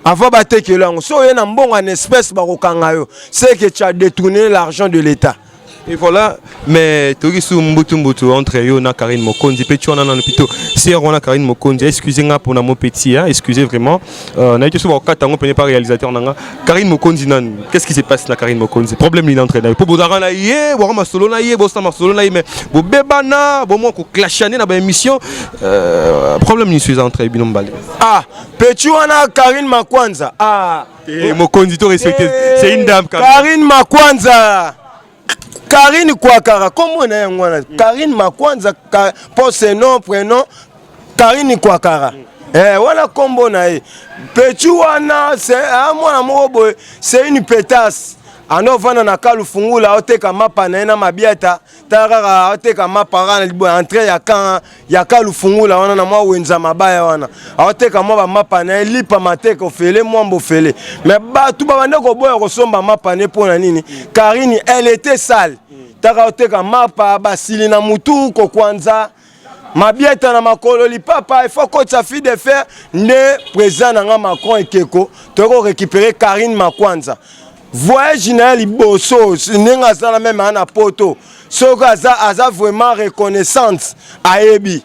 Avant batekela yango, so oye na mbongo en espèce, bakokanga yo. C'est que tu as détourné l'argent de l'État. Et voilà, mais toki su mbutu mbutu entre yo na Karine Mokonzi pe tu wana nanu plutôt sœur wana Karine Mokonzi, excusez nga pona mon petit hein, excusez vraiment. Na yetu so bakata ngo pene par réalisateur nanga Karine Mokonzi nanu. Qu'est-ce qui se passe na Karine Mokonzi? Problème ni entre na. Po bozaka na ye, bozaka masolo na ye, bosala masolo na ye mais bobebana, bo mwa ko clashane na ba émission. Problème ni suis entre bino mbale. Ah, petit wana Karine Makwanza. Ah, et Mokonzi to respecter, c'est une dame quand même. Karine Makwanza. Karine Kwakara, kombo na yango wana Karine Makwanza, po c'est nom prénom Karine Kwakara. Eh, wana kombo na ye. Petit wana c'est un mwana moko boye, c'est une pétasse. Ano vanda na Kalufungula, oteka mapa na ye na mabiata, tala kaka oteka mapa kaka na libo entrée ya camp ya Kalufungula wana na mwa wenza mabaya wana. Aoteka mwa ba mapa na ye, lipa mateka ofele, mwambo ofele. Mais bato babande koboya kosomba mapa ne mpo na nini? Karine, elle était sale. Taka oteka mapa, basili na mutu, kokwanza mabieta na makolo, lipapa, il faut kotisa fil de fer. Nde président na nga Macron ekeko, toyei korécupérer Karine Makwanza. Voyage na ye liboso, ndenge azala meme aa na poto, soki aza vraiment reconnaissante, ayebi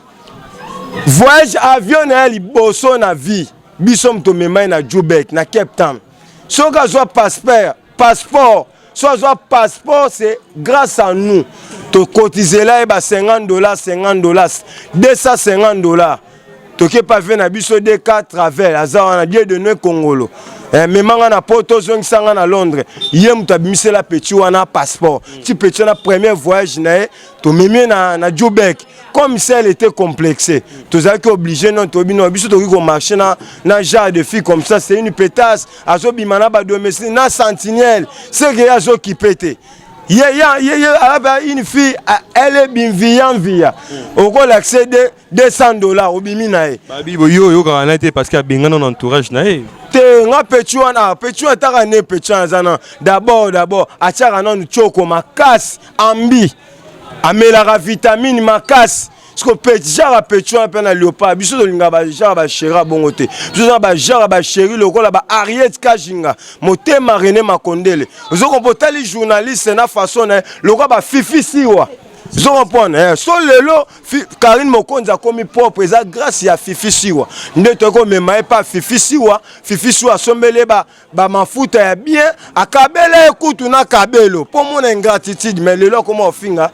voyage avion na ye liboso na vie, biso moto omemai na Joburg na Cape Town. Soki azwa passeport, so azwa passeport, c'est grâce à nous. Tokotizela ye ba 50 $, 50 $, 250 $. Toke pa ve na biso DK Travel, aza wana Dieu de noi Kongolo. Memanga na poto, ozongisanga na Londres. Ye moto abimisela petit wana passeport. Ti petit wana, premier voyage na ye, tomemi na Joburg. Comme si elle était complexée, tozalaki obligé. Non, toyebi no biso tokoki komarcher na genre de fille comme ça. C'est une pétasse, azobima na badomestique na sentinelle, c'est que ye azokipe te. Ye alaba une fille, elle est bienveillant via okolakise de 200 $, obimi na ye. Babi yo oyokaka na te parce que abengana na entourage na ye. Te, nga petit wana, petit wana taka ne petit wana aza na d'abord atiaka nanu tioko makasi, ambi amelaka vitamine makasi. Siko petit, genre petit wana mpe na Léopard, biso tolingaka bagenre bachéri bongo te. Biso toza bagenre bachéri lokola ba Ariet Kajinga, motema René Makondele. Ozokompa otali journaliste na façon na ye lokola bafifi siwa. Ozokomprendre? So lelo Karine Mokonzi akomi propre, eza grâce ya Fifi Siwa. Nde toyei komema ye pa Fifi Siwa. Fifi Siwa asombeli ye bamafuta ya bien, akabela ye kutu na kabelo mpo mona ingratitude. Mais lelo akoma ofinga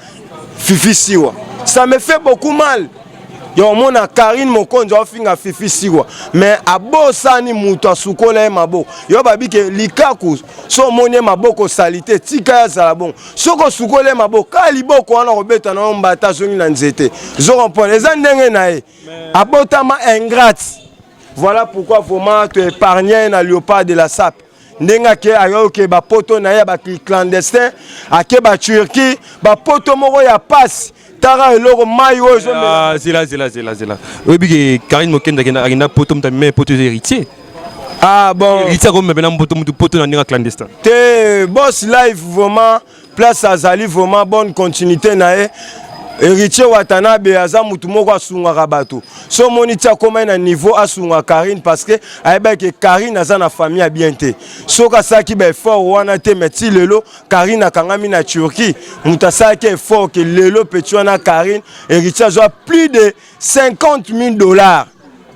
Fifi Siwa, ça me fait beaucoup mal ya omona Karine Mokonzi aofinga Fifi Siwa, mais abosani moto asukola ye maboko. Yo babike likaku, so omoni ye maboko osali te, tika ye azala bongo. Soki osukoli ye maboko kaka liboko wana, kobeta na yo mbata, azongi na nzete. Zo comprendre, eza ndenge na ye, abotama ingrate. Voilà pourquoi vraiment toépargne ye na Léopard de la Sape. Ndenge ake ayoke bapoto na ye ya baclandestin, ake baturquie, bapoto moko ya pasi. Tara eloko mai oyo ezomela. Ah, zela zela zela zela, oyebi ke Karine Mokonzi akenda poto, moto amema poto eza Héritier. Ah bon? Héritier akomema na poto motu poto na ndenge clandestin. Te, boss live, vraiment place azali, vraiment bonne continuité na ye. Héritier Watanabe aza mutu moko asungaka bato. So omoni ti akomai na niveau asunga Karine, parce que ayebaki ke Karine aza na famille ya bien te. Soki asalaki baeffort wana te, mais ti lelo Karine akangami na Turquie. Moto asalaki effort ke lelo petit wana Karine, Héritier azwa plus de 50 000 $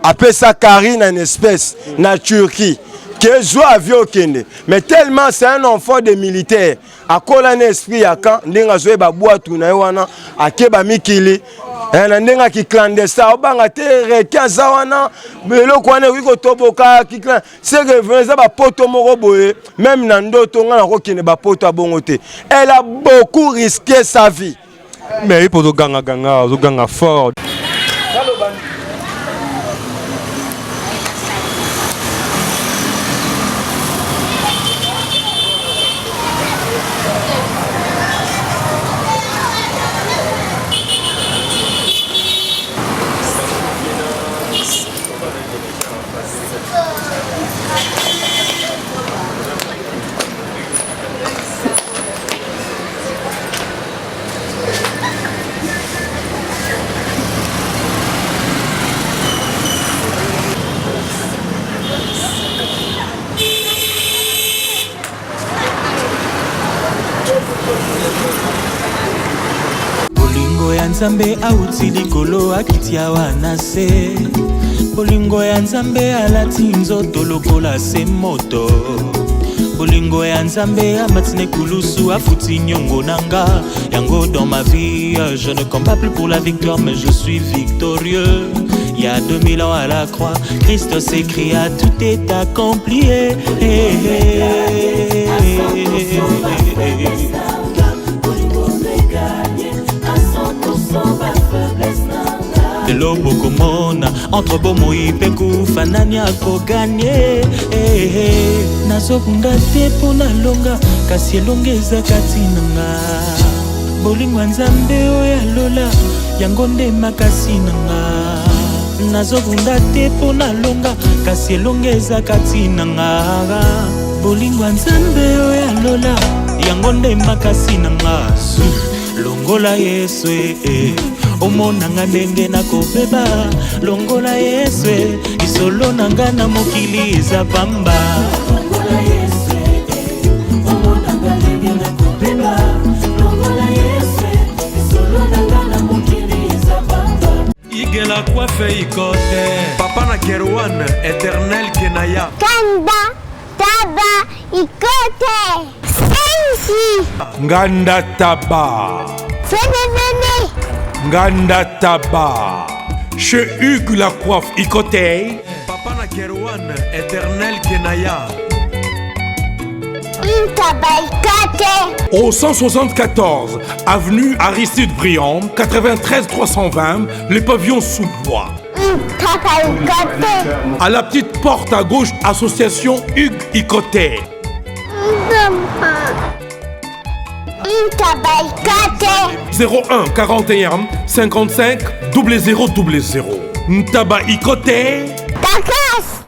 apesa Karine en espèce na Turquie, ke zwa avion okende. Mais tellement c'est un enfant de militaire, akola na esprit ya camp, ndenge azoyeba bwatu na ye wana, akeba mikili na ndenge aki clandestin, obanga te reke aza wana, eloko wana ekoki kotoboka. Seke eza bapoto moko boye, même na ndoto nga nakokende bapoto ya bongo te. Elle a beaucoup risqué sa vie. Mais ye mpo ozogangaganga, ozoganga fort. Nzambe auti likolo akiti awa na se. Bolingo ya Nzambe alati nzoto lokola se moto. Bolingo ya Nzambe amati na ekulusu afuti nyongo na nga. Yango dans ma vie, je ne combats plus pour la victoire, mais je suis victorieux. Il y a 2000 ans à la croix, Christ s'écria, tout est accompli. Eh, eh, eh, lelo bokomona entre bomoi mpe kufa nani akoganye. Nazobunda te mpo nalonga, kasi elonga eza kati na nga. Bolingo ya Nzambe oyo alola, yango nde makasi na nga. Nazobunda te mpo nalonga, kasi elonga eza kati na nga. Bolingo ya Nzambe oyo alola, yango nde makasi na nga. Longola Yesu eh, omonanga ndenge nakobeba. Longola Yesu, lisolo na nga na mokili eza pamba. Longola Yesu, omonanga ndenge nakobeba. Longola Yesu, lisolo na nga na mokili eza pamba. Igela kwafe ikote. Papa na Kerwan, éternel Kenaya. Kanda taba ikote. Sensi. Nganda Taba. Fene fene. Nganda Taba. Chez Hugues la coiffe Ikote. Papa na Kerwan, éternel Kenaya. Ntaba ikote. Au 174, avenue Aristide Briand, 93 320, les pavillons sous bois. Ntaba ikote. À la petite porte à gauche, association Hugues Ikote. Ntaba ikote. 01 41 55 00 00. Ntaba Ikote. Takas.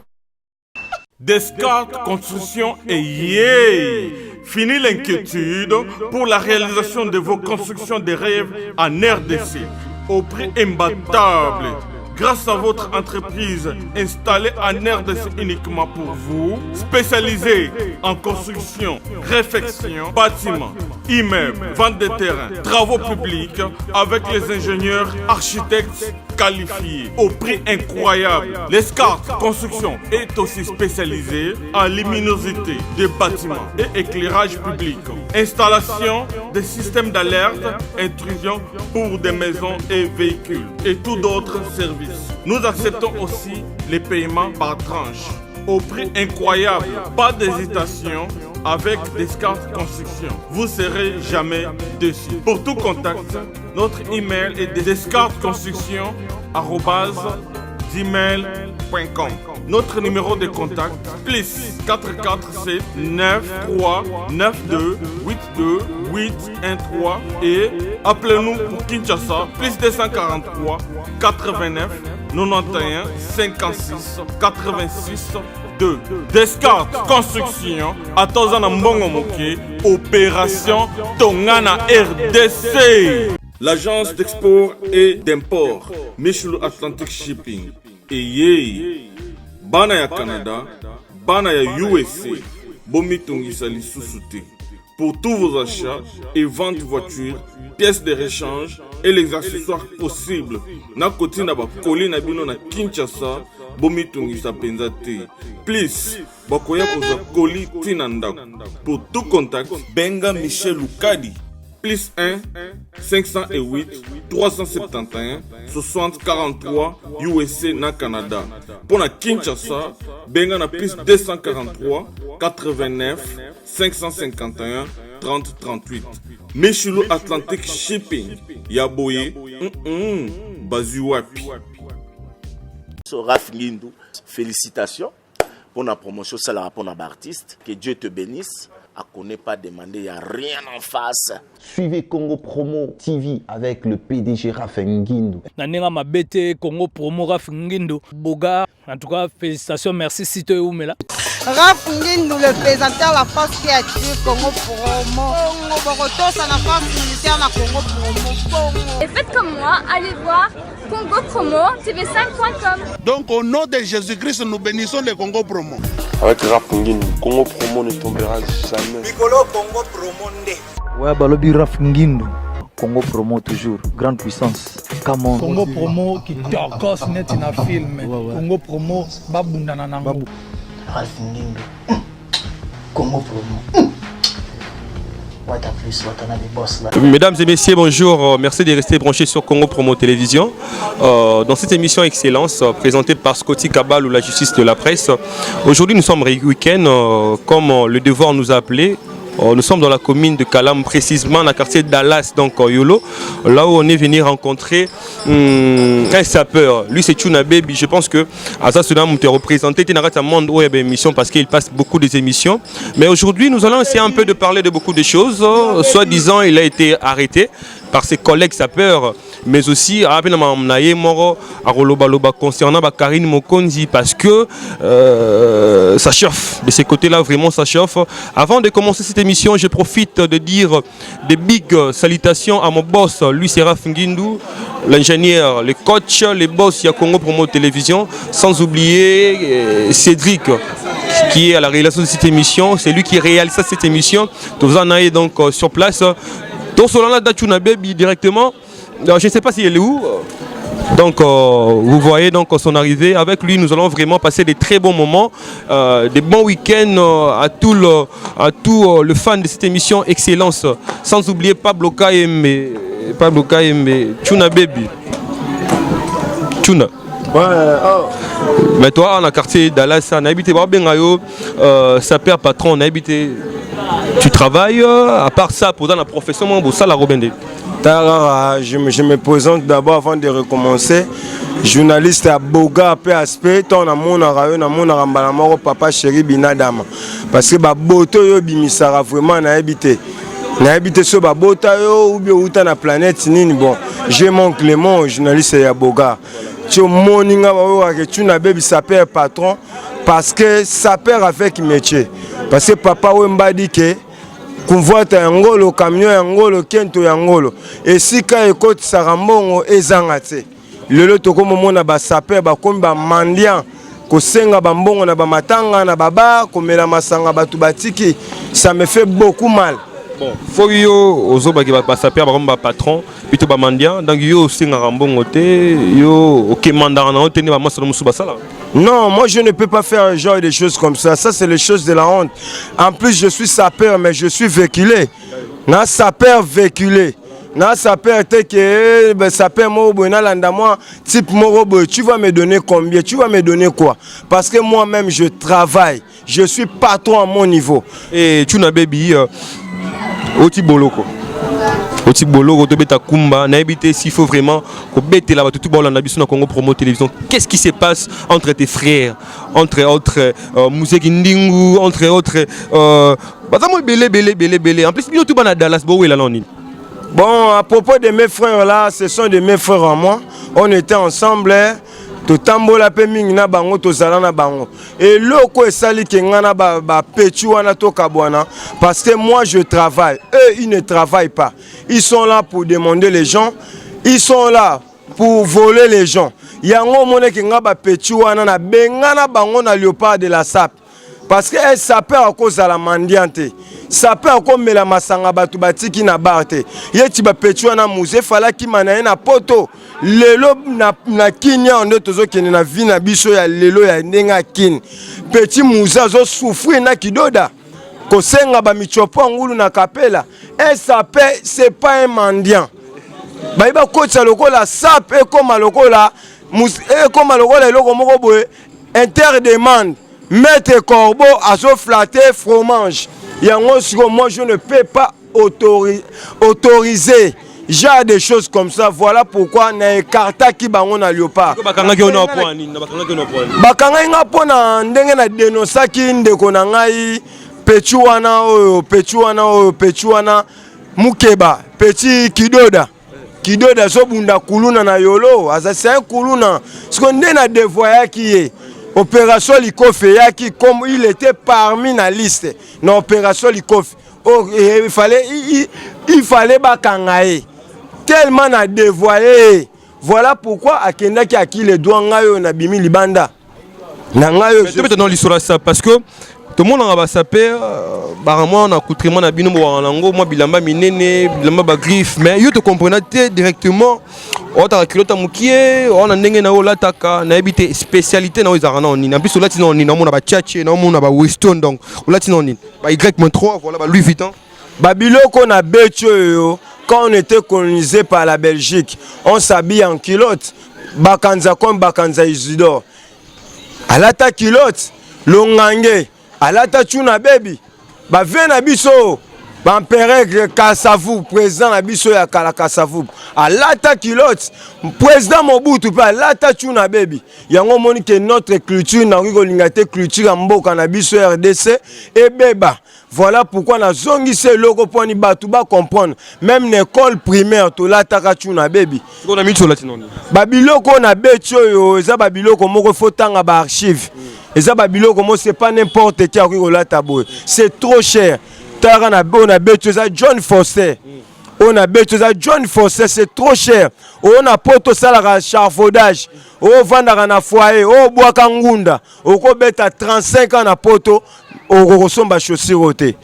Descartes Construction et yeah. Fini l'inquiétude pour la réalisation de vos constructions de rêves en RDC au prix imbattable. Grâce à votre entreprise installée en RDC uniquement pour vous, spécialisée en construction, réfection, bâtiments, immeubles, vente de terrain, travaux publics avec les ingénieurs, architectes qualifiés au prix incroyable. L'Escarte Construction est aussi spécialisée en luminosité des bâtiments et éclairage public, installation des systèmes d'alerte, intrusion pour des maisons et véhicules et tout d'autres services. Nous acceptons aussi les paiements par tranche au prix incroyable. Pas d'hésitation avec Descartes Construction. Vous serez jamais déçus. Pour tout contact, notre email est descartesconstruction@gmail.com. Notre numéro de contact plus 447 9 3 9 2 8 2 8 1 3 et appelez-nous pour Kinshasa plus 243 89 91 56 86 2. Descartes Construction atoza na mbongo moke, opération Tongana RDC. L'agence d'export et d'import Michel Atlantic Shipping eyei. Bana ya Canada, bana ya USA, bomitungisa lisusu te. Pour tous vos achats et ventes voitures, pièces de rechange et les accessoires possibles, na kotinda bakoli na bino na Kinshasa, bomitungisa mpenza te. Plus bakoya kozwa koli ntina ndako. Pour tout contact, benga Michel Lukadi plus 1 508 371 60 43 USA na Canada. Pour na Kinshasa, benga na plus 243 89 551 30 38. Michelo Atlantic Shipping ya boye bazwi wapi. So, Raf Ngindu, félicitations pour la promotion, ça la pour l'artiste. Que Dieu te bénisse. À connaît pas demander, il n'y a rien en face. Suivez Congo Promo TV avec le PDG Raph Ngindu. Na ndenge mabe te, Congo Promo, Raf Ngindu boga, en tout cas félicitations, merci site eumela. Raf Ngindu, le présentateur, la force qui attire Congo Promo. Congo Bokotosa, la force militaire, la Congo Promo. Congo. Et faites comme moi, allez voir Congo Promo TV5.com. Donc au nom de Jésus-Christ, nous bénissons le Congo Promo. Avec Raf Ngindu, Congo Promo ne tombera jamais. Mikolo Congo Promo nde. Ouais, balobi Raf Ngindu. Congo Promo toujours, grande puissance. Come on. Congo Promo kitokos neti na film. Congo Promo babundana nango. Ralph Ngindu. Congo Promo. Wata plus, Watanabe boss là. Mesdames et messieurs, bonjour. Merci de rester branchés sur Congo Promo Télévision. Dans cette émission Excellence, présentée par Scotty Kabal ou la justice de la presse. Aujourd'hui, nous sommes week-end, comme le devoir nous a appelés. Nous sommes dans la commune de Kalam, précisément dans le quartier Dallas, donc Yolo, là où on est venu rencontrer un sapeur. Lui, c'est Tuna Baby. Je pense que Asa Sunam te représenté, tu n'as monde où il y a une émission parce qu'il passe beaucoup des émissions. Mais aujourd'hui, nous allons essayer un peu de parler de beaucoup de choses. Soit disant, il a été arrêté par ses collègues sapeurs, mais aussi naye moro akoloba loba concernant ba Karine Mokonzi parce que ça chauffe de ces côtés-là, vraiment ça chauffe. Avant de commencer cette émission, je profite de dire des big salutations à mon boss, lui c'est Raf Ngindu, l'ingénieur, le coach, les boss ya Congo Promo Télévision, sans oublier Cédric qui est à la réalisation de cette émission, c'est lui qui réalise cette émission. Nous en avons donc sur place. Donc Solana Dachuna Baby directement. Alors, je ne sais pas s'il est où. Donc vous voyez donc son arrivée. Avec lui, nous allons vraiment passer des très bons moments, des bons week-ends à tout le fan de cette émission Excellence. Sans oublier Pablo Kayembe, Pablo Kayembe, Tuna Baby. Tuna. Ouais, oh. Mais toi, dans le quartier Dallas, on a habité yo, sapeur patron, on a habité. Tu travailles, à part ça, pour dans la profession, moi, ça la Robende. Tarara, je me présente d'abord avant de recommencer. Journaliste à Boga PSP, to namonaka yo, namonaka mbala moko papa chéri Binadama. Parce que baboto oyo bimisaka vraiment, nayebi te. Nayebi te so babota yo ou bien outa na planète nini. Bon, je manque le mot, journaliste ya Boga. Ti omoni nga baoyokaka Tuna Baby sapeur patron parce que sapeur avec métier. Parce que papa Wemba dit que kumvwata ya ngolo, camion ya ngolo, kento ya ngolo, esika ekotisaka mbongo ezanga te. Lelo tokomomona basapeurs bakomi bamendiants, kosenga bambongo na bamatanga, na babar, komela masanga bato batiki. Ça me fait beaucoup mal. Bon, faut yo ozobaki basapeurs bakomi bapatron plutôt bamendiants, donc yo osengaka mbongo te, yo okemandaka nango te nde bamasolo mosusu basalaka. Non, moi je ne peux pas faire un genre de choses comme ça. Ça, c'est les choses de la honte. En plus, je suis sapeur, mais je suis véhiculé. Na sapeur véhiculé. Na sapeur te que ben, sapeur moko boye nalanda moi type moko boye. Tu vas me donner combien? Tu vas me donner quoi? Parce que moi-même je travaille. Je suis patron à mon niveau. Et Tuna Baby, oti boloko. Oti boloko, tobeta kumba, nayebi te s'il faut vraiment kobetela bato tu baolanda biso na Congo Promo Télévision. Qu'est-ce qui se passe entre tes frères, entre autres Museki Ndingu, entre autres baza mo ebele ebele ebele ebele. En plus bino tu bana Dallas bowela na nini? Bon, à propos de mes frères là, ce sont de mes frères en moi. On était ensemble. Totambola mpe mingi na bango, tozala na bango. Eloko esali ke ngai na bapetits wana tokabwana, parce que moi je travaille, eux ils ne travaillent pas. Ils sont là pour demander les gens, ils sont là pour voler les gens. Yango omonaki ngai bapetits wana nabenga na bango na Léopard de la Sape, parce que un sapeur akozala mendiant te, sapeur akomela masanga bato batiki na bar te. Ye ti bapetits wana muze efalaki ma na ye na poto. Lelo na Kini awa nde tozokende na vie na biso ya lelo ya ndenge ya Kini. Petit muze azosouffrir na kidoda kosenga bamichopo ngulu na kapela. Un sapeur, c'est pas un mendiant. Bayi bakotisa lokola sape ekóma lokola eloko moko boye interdemande. Maître corbeau azoflatter fromage. Yango sikoyo moi je ne peux pas autoriser genre des choses comme ça. Voilà pourquoi na écartaki bango na Léopard. Bakangaki yo na point nini? Bakangaki yo na point nini? Bakangaki nga mpo na ndenge na dénonçaki ndeko na ngai petit wana oyo, petit wana oyo, petit wana mukeba, petit kidoda. Kidoda azobunda kuluna na Yolo, aza c'est un kuluna. Siko nde na dévoyaki ye, opération Likofi eyaki. Comme il était parmi na liste na opération Likofi, oh, il fallait bakanga ye tellement na dévoyé ye. Voilà pourquoi akendaki akile droit. Ngai oyo nabimi libanda na ngai oyo. Tobeta dans l'histoire ça parce que Tomonaka basaper baka mwa na accoutrement na bino bowaka nango mwa bilamba minene, bilamba bagriffe, mais yo tocomprena te directement. Olataka culotte ya mokie oa na ndenge na yo olataka, nayebi te spécialité na yo ezalaka nao nini. En plus olati nao nini? Naomona bachache, naomona baweston, donc olati nao nini? Ba Y3, voilà, ba Louis Vuitton. Babiloko na beti oyo, quand on était colonisé par la Belgique, on s'habille en culotte. Bakanza comme Bakanza Isidore alata culotte, Longange alata tuna bebi, bavie na biso bampere Kasavu, président na biso ya kala Kasavu alata culotte, président Mobutu mpe alata tuna bebi. Yango omoni ke notre culture, nakoki kolinga te culture ya mboka na biso RDC ebeba. Voilà pourquoi nazongisi eloko mponi bato bacomprendre. Même na école primaire tolataka tuna bebi. Sikoyo na miti olati noni? Babiloko oyo na beti oyo eza babiloko moko, faut tanga baarchive. Eza babiloko moko, c'est pas n'importe qui akoki kolata boye, c'est trop cher. Talaka na oyo na beti, eza John Foster. Oyo na beti eza John Foster, c'est trop cher. Oyo na poto osalaka charfaudage, oyo ovandaka na foyer, oyo obwaka ngunda, okobeta 35 ans na poto, okokosomba chaussure oyo te.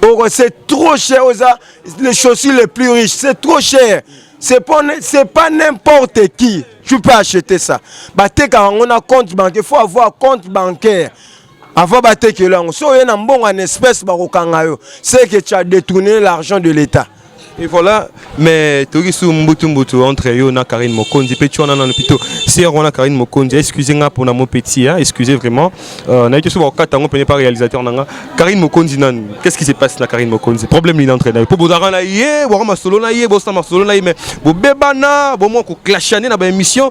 Oko c'est trop cher. Oza les chaussures les plus riches, c'est trop cher, c'est pas n'importe qui tu peux acheter ça. Batekaka yango na compte bancaire, faut avoir compte bancaire avant batekela yango. So oye na mbongo en espèce, bakokanga yo, c'est que tu as détourné l'argent de l'État. Et voilà, mais toki su mbutu mbutu entre yo na Karine Mokonzi pe tu wana nano plutôt sœur wana Karine Mokonzi, excusez nga pour na mon petit, hein, excusez vraiment. Na so bakata ngo pene par réalisateur nanga. Karine Mokonzi nanu, qu'est-ce qui se passe na Karine Mokonzi? Problème ni entre na. Po bozaka na ye, bora masolo na ye, bosa masolo na ye, mais bo bebana, bo mo ko clashane na ba émission.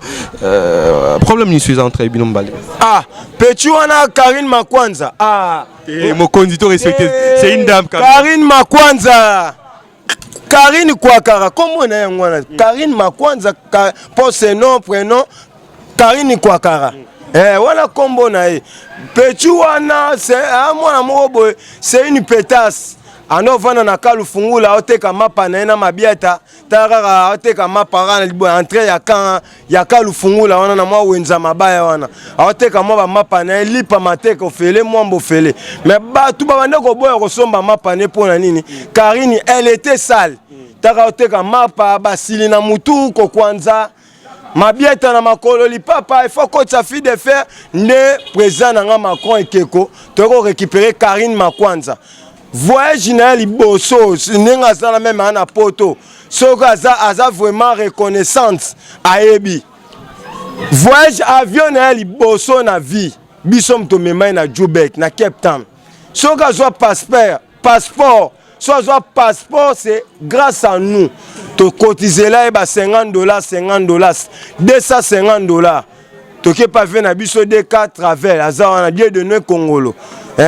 Problème ni suis entre bino mbale. Ah, petit wana Karine Makwanza. Ah, Et Mokonzi to respecter, c'est une dame quand même. Karine Makwanza. Karine Kwakara, kombo na yango wana Karine Makwanza, mpo c'est nom, prénom Karine Kwakara. Wana kombo na ye. Petit wana c'est mwana moko boye, c'est une pétasse. Ando ovanda na Kalufungula, aoteka mapa na ye na mabiata. Tala kaka, aoteka mapa kaka na libo entrée ya camp ya Kalufungula wana, na mwa wenza mabaya wana, aoteka mwa bamapa na ye, lipa mateka ofele, mwambo ofele. Mais bato babande koboya kosomba mapa ne mpo na nini? Karine, elle était sale. Taka oteka mapa, basili na mutu, kokwanza mabieta na makolo, lipapa ifo kotisa fil de fer. Nde président na nga Macron ekeko toyei korécupérer Karine Makwanza. Voyage na ye liboso, ndenge aza na meme aa na poto, soki aza vraiment reconnaissante, ayebi voyage avion na ye liboso na vie, biso moto omema ye na Joburg, na Cape Town. Soki azwa passeport, so azwa passeport, c'est grâce à nous. Tokotizela ye ba 50 dollars, 50 dollars, 250 dollars. Toke pa ve na biso DK Travel, aza wana die de noe kongolo.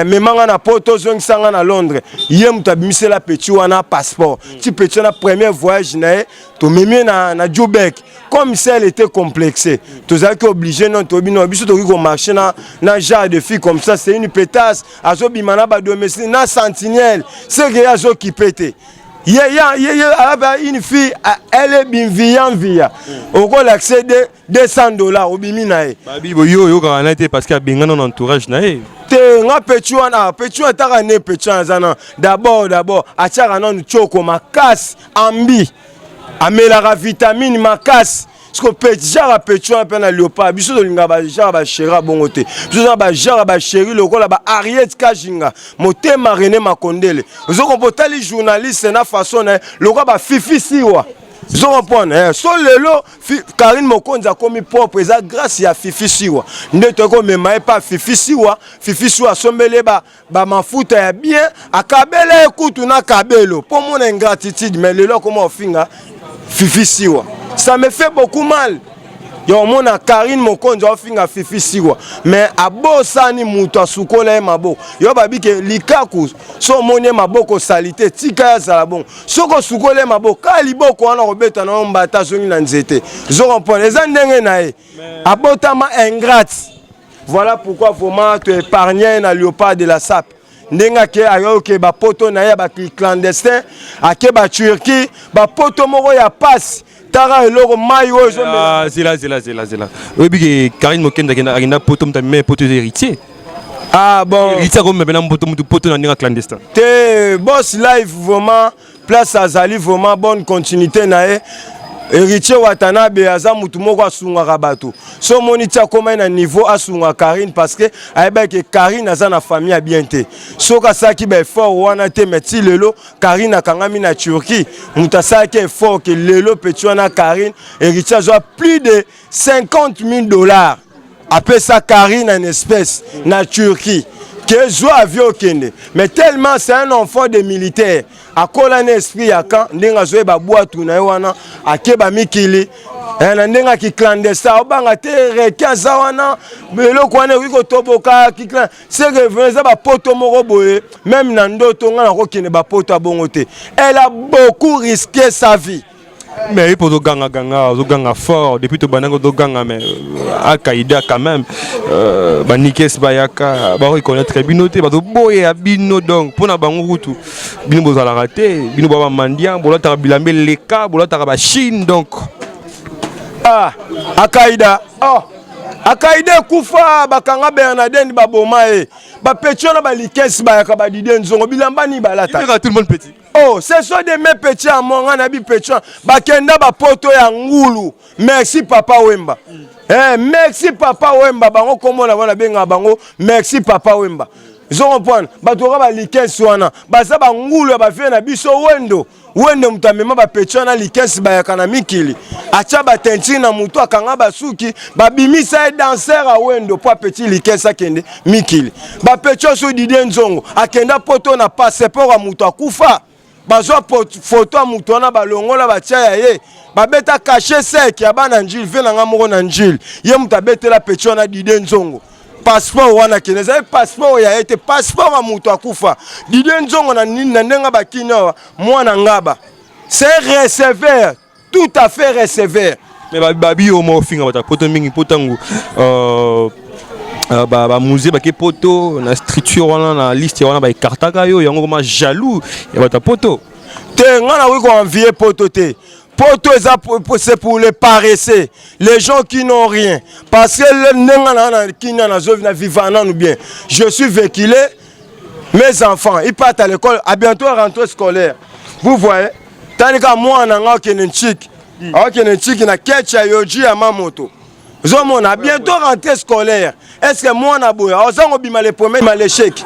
Memanga na poto, ozongisanga na Londres. Ye moto abimisela petit wana passeport. Ti petit wana, premier voyage na ye, tomemi ye na Joburg. Comme ça elle était complexée, tozalaki obligé. Non, toyebi no biso tokoki komarcher na genre de fille comme ça, c'est une pétasse. Azobima na badomestique na sentinelle, c'est que ye azokipe te. Ye aba une fille, elle est bimviya mviya, okolakise de 200 dollars, obimi na ye. Babi bo yo oyokaka na te parce que abengana na entourage na ye. Te, nga petit wana, petit wana taka ne petit wana aza na d'abord atiaka nanu tioko makasi, ambi amelaka vitamine makasi. Siko petit, genre petit wana mpe na léopard, biso tolingaka bagenre bachéri bongo te. Biso toza bagenre bachéri lokola ba Ariet Kajinga, motema René Makondele. Ozokompa otali journaliste na façon na ye lokola bafifi siwa, ozokomprendre? So lelo Karine Mokonzi akomi propre, eza grâce ya Fifi Siwa. Nde toyei komema ye pa Fifi Siwa. Fifi Siwa asombeli ye bamafuta ya bien, akabela ye kutu na kabelo mpo mona ingratitude. Mais lelo akoma ofinga Fifi Siwa, ça me fait beaucoup mal ya omona Karine Mokonzi aofinga Fifi Siwa, mais abosani moto asukola ye maboko. Yo babike likaku, so omoni ye maboko osali te, tika ye azala bongo. Soki osukoli ye maboko, kaka liboko wana kobeta na yo mbata, azongi na nzete. Zo comprendre, eza ndenge na ye, abotama ingrate. Voilà pourquoi vraiment toépargne na léopard de la sape. Ndenge ake ayoke bapoto na ye ya baclandestin, ake baturquie, bapoto moko ya pasi. Tara eloko mai oyo ezomela. Ah, zela, zela, zela, zela. Oyebi ke Karine Mokonzi akenda poto, moto amema poto eza héritier. Ah bon. Héritier akomema na mboto mutu poto na ndenge clandestin. Te boss live vraiment place azali vraiment bonne continuité na ye. Héritier Watanabe aza mutu moko asungaka bato. So omoni ti akomai na niveau asunga Karine parce que ayebaki ke Karine aza na famille ya bien te. Soki asalaki ba effort wana te mais ti lelo Karine akangami na Turquie, mutu asalaki effort ke lelo petit wana Karine Héritier azwa plus de 50 000 dollars apesa Karine en espèce na Turquie ke zwa avion okende mais tellement c'est un enfant de militaire akola na esprit ya camp ndenge azoyeba bwatu na ye wana akeba mikili eh, na ndenge aki clandestin obanga te reke aza wana eloko wana ekoki kotoboka seke eza bapoto moko boye meme na ndoto ngai nakokende bapoto ya bongo te elle a beaucoup risqué sa vie Mais il faut ganga ganga, ganga fort depuis to banango to ganga mais euh, Al-Qaïda quand même euh, ba Nikes bayaka ba reconnaître bino te ba to boye bino donc pona bango kutu bino bozalaka te bino ba mandian bolataka bilambe leka bolataka ba Chine donc ah Al-Qaïda oh Al-Qaïda ekufa bakanga Bernadette baboma ye ba petit wana ba Likes bayaka ba Didier Nzongo bilamba ni balata tout le monde petit Oh, ce sont des mes petits à moi, nga nabi petit. Bakenda ba poto ya ngulu. Merci papa Wemba. Eh, merci papa Wemba bango kombo na bana benga bango merci papa Wemba. Zo comprendre bato ba likesi wana baza ba ngulu ya ba vieux na biso wendo. Wendo moto amema ba petit wana likesi bayaka na mikili. Atia ba teinture na moto akanga basuki babimisa ye danseur ya wendo po petit likesi akende mikili bapecho so Didier Nzongo akenda poto na passeport ya moto akufa bazwa foto ya moto wana balongola batia ya ye babeta cachet sec ya bana njili vie na nga moko na njili ye moto abetela pecho wana Didier Nzongo passeport wana kende ezali passeport ya ye te passeport ya moto akufa Didier Nzongo na ndenge bakini awa mwana ngaba c'est receveur tout à fait receveur mais babi yo moko ofinga bato ya poto mingi mpo ntango euh, euh, bamusée bake poto na structure wana na liste wana baekartaka yo yango koma jaloux ya bato ya poto te ngai nakoki koenvie poto te poto eza c'est pour les paresseux les gens qui n'ont rien parce que ndenge na na kina nazo na viva nanu bien je suis véhiculé mes enfants ils partent à l'école à bientôt rentrée scolaire vous voyez tali kaka mwana na ngai okende ntshiki akokende ntshiki na ketch ya yoji ya mamoto ozomona bientôt rentrée scolaire est ce que mwana boye ozango obima le premier ma l'échec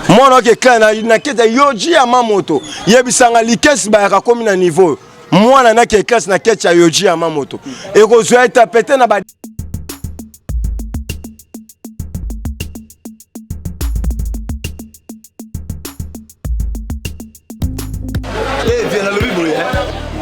mwana oke kla na, na kete ya yoji ya mamoto yebisanga likesi bayaka komi na niveau mwana nake classe na ketch ya yoji ya mamoto ekozwa eta pete na ba Eh, viens nalobi boye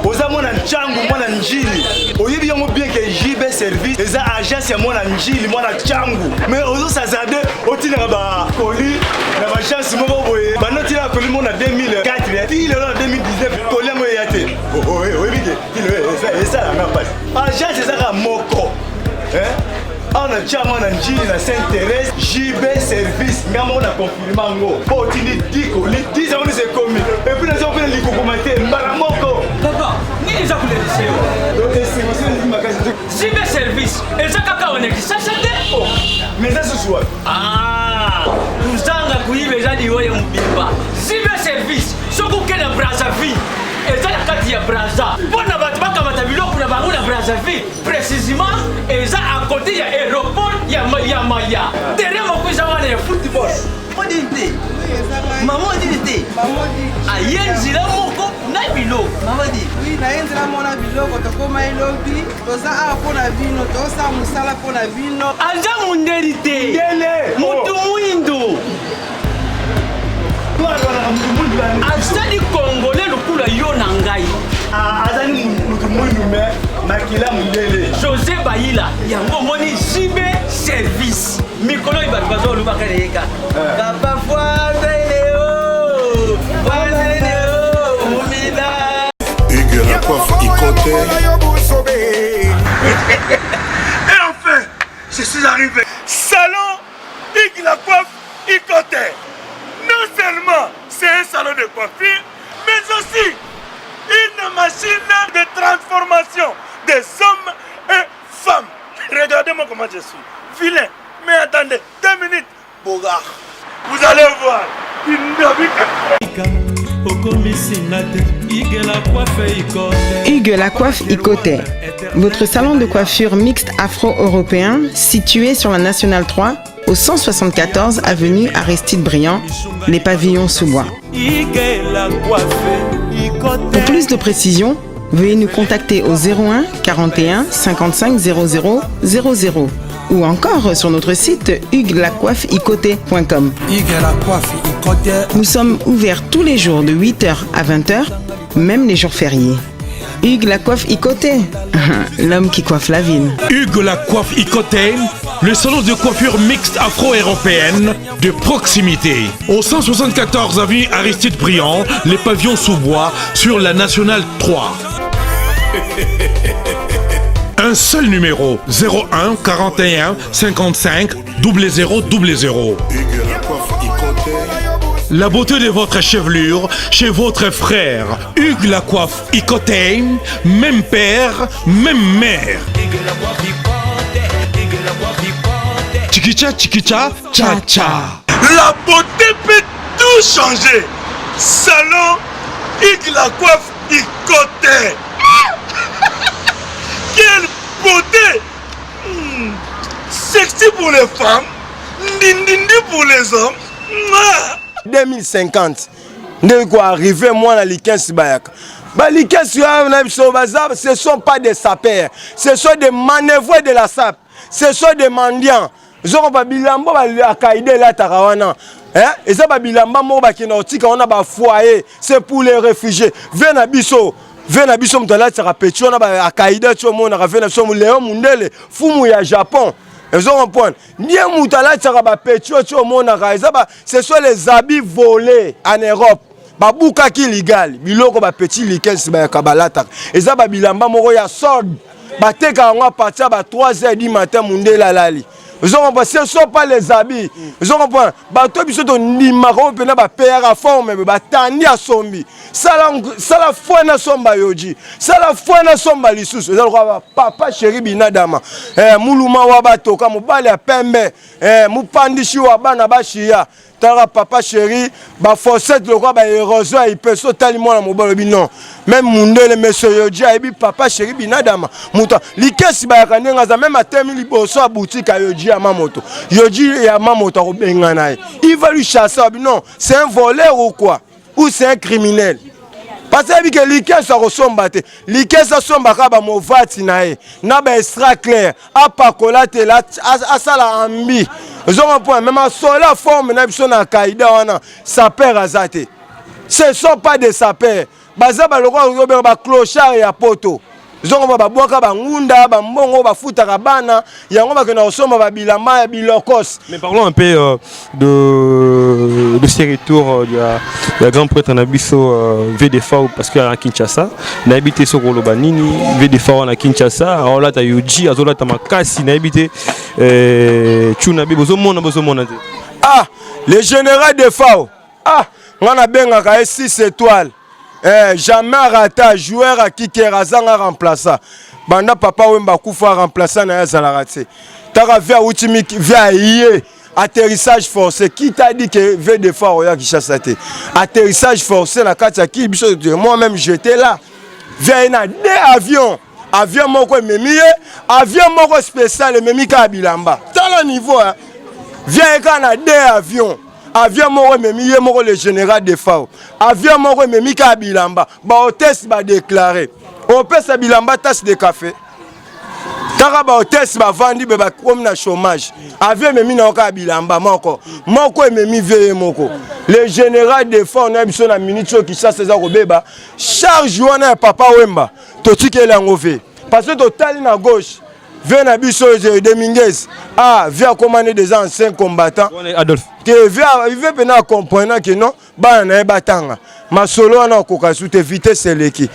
oza mwana ncangu mwana njili oyebi yango bien ke jb service eza agence ya mwana njili mwana ncangu mais ozosazarde otindaka bakoli na baagence moko boye banda otinaka koli moko na 2004 ti lelo na 2019 koli yango eya te oyebi ke ti lelo esalanga mpasi agence ezaka moko awa na ntiango na njili na sainte thérèse jb service nga moko na confirme yango mpo otindi 10 koli 10 yango nyonso ekomi epuis naza kopena likokoma te mbala moko papa nini eza kolelisa yo jb service eza kaka wana kisasa te oh, mais eza susu wapi ah, kozanga koyiba eza liwa ya mobimba jb service soki okende na brazzaville eza na kati ya braza mpo na bato bakamata biloko na bango na brazzaville Précisément, eza à côté ya aéroport ya ya maya. Terrain moko eza wana ya football. Odini te. Mama odini te. Aye nzela moko na biloko. Mama di. Oui, naye nzela moko na biloko tokoma elobi toza awa mpo na bino tozosala mosala mpo na bino. Aza mundeli te. Mutu muindo. Azali congolais lokola yo na ngai. Ah, azali mutu mwindu me makila mundele. Jose Bayila yango omoni JB service mikolo oyo bato bazolobaka na ye kaka eh. papa fwazele o fwazele o mumila Hugues la coiffe Ikote. Et enfin, je suis arrivé. Salon Hugues la coiffe Ikote. Non seulement c'est un salon de coiffure, mais aussi une machine de transformation des hommes et femmes. Regardez-moi comment je suis. Vilain. Mais attendez, deux minutes. Bogard. Vous allez voir. Hugues la coiffe Icoté, votre salon de coiffure mixte afro-européen situé sur la Nationale 3 au 174 avenue Aristide Briand, les pavillons sous bois. Pour plus de précisions, veuillez nous contacter au 01 41 55 00 00 ou encore sur notre site hugueslacoiffeicoté.com. Nous sommes ouverts tous les jours de 8h à 20h, même les jours fériés. Hugues la coiffe Icoté, l'homme qui coiffe la ville. Hugues la coiffe Icoté, le salon de coiffure mixte afro-européenne de proximité. Au 174 avenue Aristide Briand, les pavillons sous bois sur la Nationale 3. Un seul numéro 01 41 55 00 00. La beauté de votre chevelure chez votre frère Hugues Lacoiffe Icoté, même père, même mère. Chikicha chikicha cha cha. La beauté peut tout changer. Salon Hugues Lacoiffe Icoté. Quelle beauté hmm. Sexy pour les femmes, ndindindi pour les hommes. 2050 ndenge koarrive mwana likensi bayaka balikesi wana na biso baza ce sont pas des sapeurs ce sont des manœuvres de la sape ce sont des mendiants zokopa bilamba bakaide elataka wana eh? eza babilamba moko bakenda kotika wana bafoyer c'est pour les réfugiés ve na biso ve na biso moto alatisaka peti wana akaida ti omonaka ve na biso leo mundele fumu ya japon ezo comprendre ye moto alatisaka bapeti oyo ti omonaka eza ba ce sont les habits volés en europe babukaki ligali biloko bapeti likesi bayaka balataka eza babilamba moko ya solde bateka yango a partir ya ba 3 heures du matin mundele alali ozo comprendre ce sont pas les habits ozo comprendre bato biso tondimaka oyo mpena bapeyaka forme batandi asombi sala, sala foi nasomba yoji sala foi nasomba lisusu eza lokola papa sheri binadama eh, muluma wa batoka mobali ya pembe eh, mopandisi wa bana bashiya talaka papa sheri bafossete lokola baerosion ya ipeso otali mwana mobali obi non meme mundele monsieur yoji ayebi papa sheri binadama moto likesi bayaka ndenge aza meme atemi liboso ya boutique ya yoji ya mamoto yoji ya mamoto akobengana ye il va lui chasser abi non c'est un voleur ou quoi ou c'est un criminel parce que ayebi ke likesi akosomba te likesi asombaka bamovati na ye na baextra claire apakola te asala ambi ozonga point meme asola forme na biso na kaida wana saper aza te ce sont pas des sapeurs baza balokola ozobenga baclochard ya poto zongo babwaka bangunda bambongo bafutaka bana yango bakenda kosomba babilamba ya bilokos mais parlons un peu euh, de, de ces retours euh, ya, ya grand prêtre na biso euh, vdfa parce que na kinshasa nayebi te soki oloba nini vdfa wana kinshasa aolata yoji azolata makasi nayebi te euh, tuna be bozomona bozomona te ah le général defao ah nga nabengaka ye 6 étoiles eh, jamais arata joueur akiker azanga remplaçant banda papa wemba akufa remplaçant na ye azalaka te taka vie awuti vie aye atterrissage forcé qui t'a dit que v de fois oya Kinshasa te atterrissage forcé na kati ya ki biso moi même j'étais là vie aye na deux avions avion moko ememi ye avion moko spécial ememi kaka bilamba tala niveau hein. vie aye kaka na deux avions avion moko ememi ye moko le général de fao avion moko ememi kaka bilamba bahotesse badeklare opesa bilamba tasse de café kaka bahotesse bavandi be bakomi na chômage avion ememi na yo kaka bilamba moko moko ememi vie ye moko le général de fao na biso na minute oyo kisasa eza kobeba charge wana ya papa wemba totikeli yango vie parce que totali na gauche vie na biso Dominguez ah vie akoma ne déjà ancien combattant Adolphe te vie vie pena acomprena que non bana na ye batanga masolo wana akoka su te vitesse eleki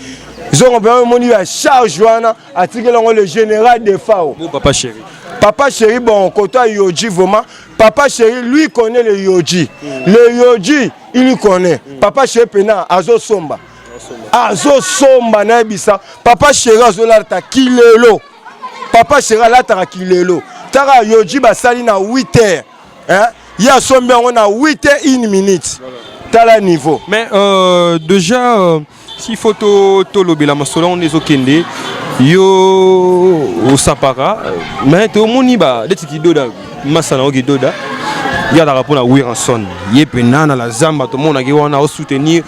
zongo mpe omoni ya charge wana atikeli yango le général Defao bon, papa chéri papa chéri bon kota Yoji vraiment papa chéri lui connaît le Yoji mm. le Yoji il lui connaît mm. papa chéri pena azosomba azosomba nayebisa papa chéri azolata kilelo papa chéri alataka kilelo taka yoji basali na 8 heures hein? Ye asombi yango na 8 h 1 minute. Tala niveau. Mais déjà s'il faut to tolobela masolo yango nde ezokende yo osapaka, mais tomoni ba neti Kidoda, masa na yo Kidoda, ye azalaka mpona Werrason. Ye mpena na la zamba tomonaki wana osoutenir